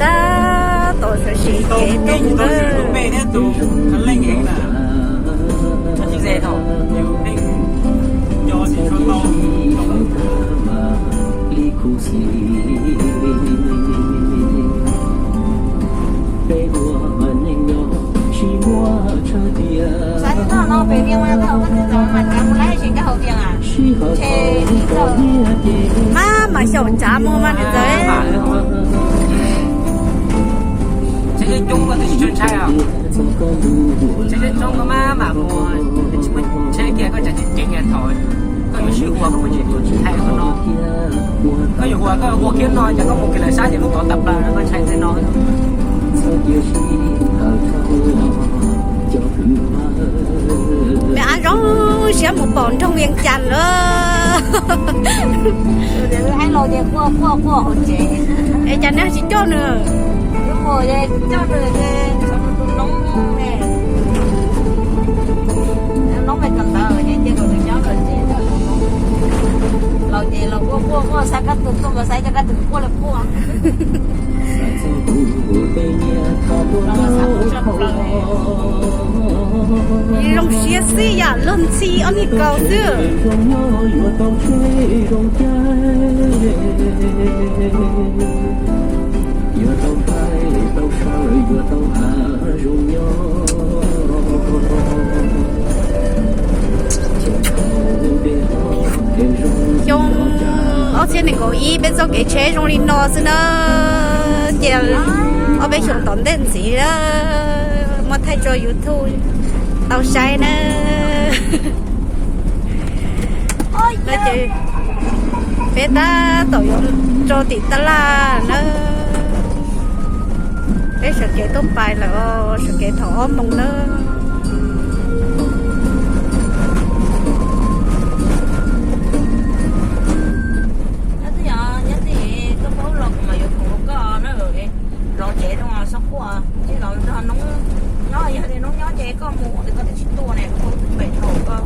Tab tom sawv tsees kev tuaj mus na. Mab mam xyaum tsav mus mas niam ntxawm. Tsheb coob koj twb tsis tshua ntshai os. Tsheb coob koj maj mam mus, tsis muaj tsheb kiag koj tseem ceev ceev thaum koj yuav sib ua koj mus tsis tshua ntshai qhov no. Koj yuav ua koj ua kiag no ces koj mus kiag lawm sab ces lub tod tawm plaws no koj ntshai tej no. Nws ab zoo siab mus pom nroog Vias Cas lawm. Es cas nej tsis coj nws? Zoo siab xwb yam luag ntxhi ob niag kaus xwb. Xyoo ob txhiab nees nkaum ib peb txoj kev tsheb zoo li no xwb na, cia ob peb xyoos tom ntej ntxiv muab thaij tso YouTube tau saib na. Ces peb tab tom yuav rau tim tab laj na. Peb sawv kev tuaj pais lawm, sawv kev thaum ob moos na. Nyob tij, nyob tij, koj paub los kuv mam yuav khoom rau koj na. Los tsev no xob quaj, tsis los nrog noob nyob, yog tias noob nyob ces koj mus ua tias koj twb tsis tuaj ne, koj paub twb pem thaum koj